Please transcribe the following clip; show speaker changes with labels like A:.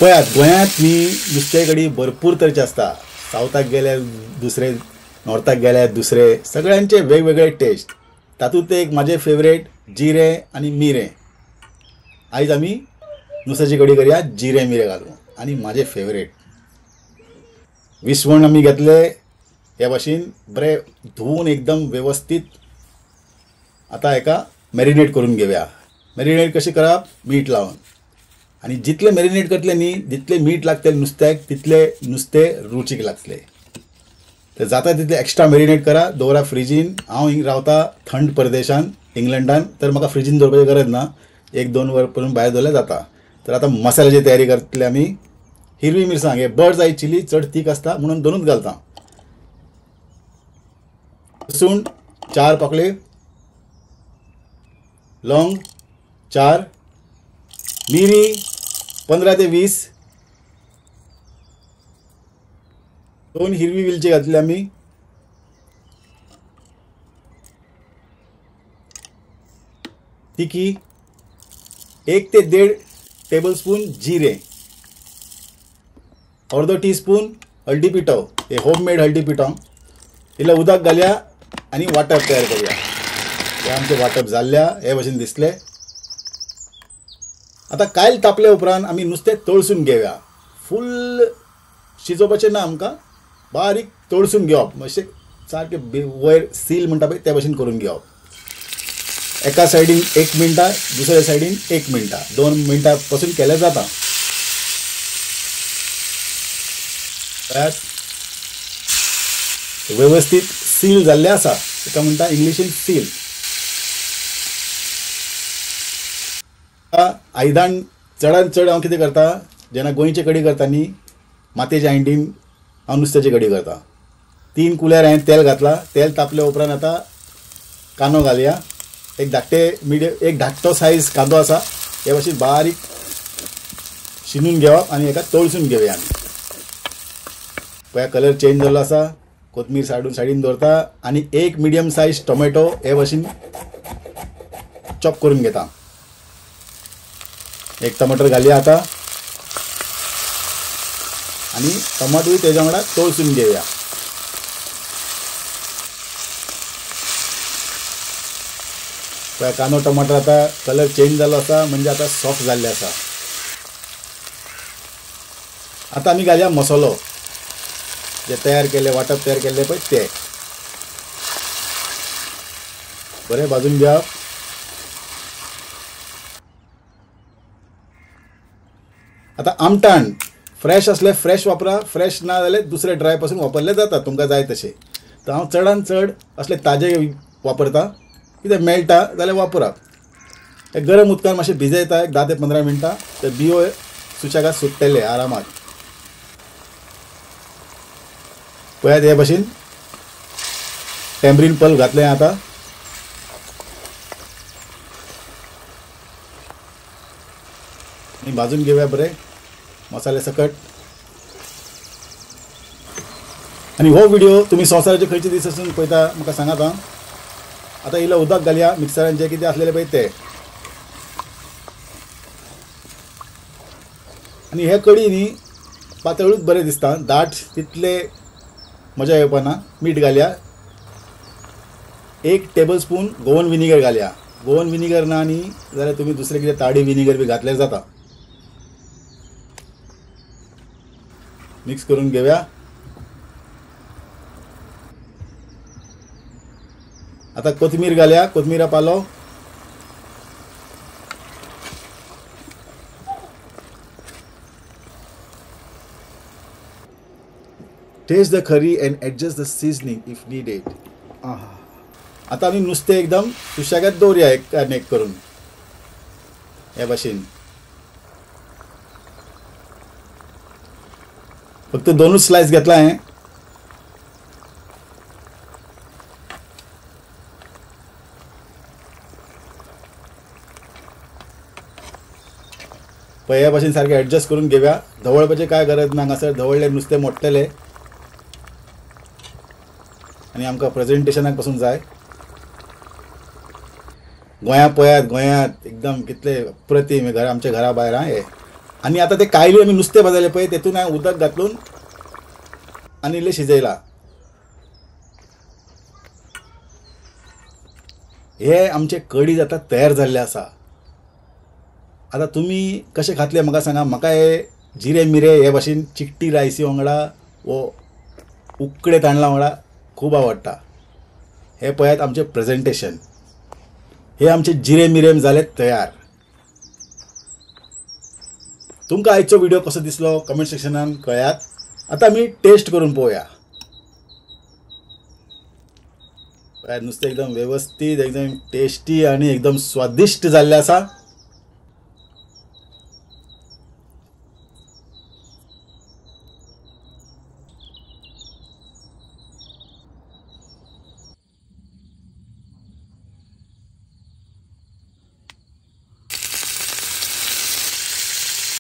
A: पळयात गोंयांत न्ही नुस्तें कडी भरपूर तरेचे आसता. सावथाक गेल्यार दुसरे, नॉर्थाक गेल्यार दुसरे, सगळ्यांचे वेगवेगळे टेस्ट. तातूंत एक म्हाजें फेवरेट जिरें आनी मिरें. आयज आमी नुस्त्याची कडी करया जिरें मिरें घालून. आनी म्हाजें फेवरेट विसवण आमी घेतले हे भाशेन बरें धुवून एकदम वेवस्थीत. आतां हेका मॅरिनेट करून घेवया. मॅरिनेट कशें करप? मीठ लावन. आनी जितलें मॅरिनेट करतलें न्ही जितलें मीठ लागतलें नुस्त्याक तितलें नुस्तें रुचीक लागतलें. तर जाता तितलें एक्स्ट्रा मॅरिनेट करा, दवरा फ्रिजीन. हांव हिंग रावता थंड प्रदेशान इंग्लंडान, तर म्हाका फ्रिजीन दवरपाची गरज ना, 1-2 वर पसून भायर दवरल्यार जाता. तर आतां मसाल्याची तयारी करतले आमी. हिरवी मिरसांग, हे बर्ड्स I chilli चड तीख आसता म्हणून दोनूच घालता. लसूण 4 पाकळे, लवंग 4, मिरी 15 ते 20, 2 हिरवी वेलची घातली आमी, तिखी 1 ते 1.5 टेबलस्पून जिरें, अर्दो टीस्पून हळदी पिठो, हे होममेड हळदी पिठो. इल्लें उदक घालया आनी वांटप तयार करुया. हे आमचें वांटप जाल्ल्या हे भाशेन दिसलें. आतां कायल तापले उपरांत आमी नुस्तें तळसून घेवया. फूल शिजोवपाचें ना आमकां, बारीक तळसून घेवप, मातशें सारकें वयर सील म्हणटा पळय त्या भाशेन करून घेवप. एका सायडीन 1 मिनटां, दुसऱ्या सायडीन 1 मिनटां, 2 मिनटां पसून केल्यार जाता. वेवस्थीत सील जाल्लें आसा, ताका म्हणटा इंग्लिशीन सील. आयदन चडान चड हांव कितें करता, जेन्ना गोंयची कडी करता न्ही मातयेच्या हांडीन हांव नुस्त्याची कडी करता. 3 कुल्यार हांवें तेल घातलां. तेल तापल्या उपरांत आतां कांदो घालया. एक धाकटे मिडियम, एक धाकटो सायज कांदो आसा, हे भाशेन बारीक शिनून घेवप आनी हेका तळसून घेवया आमी. पळया कलर चेंज जाल्लो आसा. कोथमीर साडून सायडीन दवरता आनी 1 मिडियम सायज टोमॅटो हे भाशेन चॉप करून घेता. 1 टमाटर घालया आतां आनी टमाटोय तेज्या वांगडा तळसून घेवया. पळया कांदो टमाटर आतां कलर चेंज जाल्लो आसा, म्हणजे आतां सॉफ्ट जाल्ले आसा. आतां आमी घालया मसालो जे तयार केल्ले, वांटप तयार केल्ले पळय ते बरें भाजून घेवप. आतां आमटाण फ्रेश आसलें फ्रेश वापरा, फ्रेश ना जाल्यार दुसरे ड्राय पासून वापरले जाता तुमकां जाय तशें. तर हांव चडान चड असले ताजे वापरता, कितें मेळटा जाल्यार वापरात. गरम उदकान मातशें भिजयता एक 10 ते 15 मिनटां, तर बियो सुशेगाद सुट्टले आरामात. पळयात हे भाशेन टॅमरीन पल्प घातलें आतां. आनी भाजून घेवया बरें मसाले सकट. आनी हो व्हिडिओ तुमी संवसाराचे खंयचे दीस आसून पळयता म्हाका सांगात. हांव आतां इल्लें उदक घालया मिक्सरान जें कितें आसलेलें पळय तें. आनी हे कडी न्ही पातळूच बरें दिसता, दाट तितले मजा येवपा ना. मीठ घालया, 1 टेबलस्पून गोवन विनिगर घालया. गोवन विनिगर ना न्ही जाल्यार तुमी दुसरें कितें ताडी विनिगर बी घातल्यार जाता. मिक्स करून घेवया. आतां कोथमीर घालया, कोथमिरा पालो. Taste the curry and adjust the seasoning if needed. आतां आमी नुस्तें एकदम सुशेगाद दवरया एक आनी एक करून हे भाशेन. फक्त 2 स्लायस घेतला हांवें. पळय हे भाशेन सारकें एडजस्ट करून घेवया. धवळपाचें कांय गरज ना, हांगासर धवळ्ळें नुस्तें मोडटलें आनी आमकां प्रेजेंटेशनाक पसून जाय. गोंया पळयात, गोंयांत एकदम कितले अप्रतीम घर आमच्या घरा भायर. हे आनी आतां ते कायली आमी नुस्तें भाजलें पळय तेतून हांवें उदक घातलून आनी इल्लें शिजयलां. हे आमचे कडी जाता तयार जाल्ले आसा. आतां तुमी कशें खातले म्हाका सांगा. म्हाका हे जिरे मिरे हे भाशेन चिकटी रायसी वांगडा वो उकडे तांदळा वांगडा खूब आवडटा. हे पळयात आमचें प्रेजेंटेशन. हे आमचे जिरे मिरे जाले तयार. तुमकां आयचो व्हिडिओ कसो दिसलो कमेंट सेक्शनान कळयात. आतां आमी टेस्ट करून पळोवया. नुस्तें एकदम वेवस्थीत, एकदम टेस्टी आनी एकदम स्वादिश्ट जाल्लें आसा.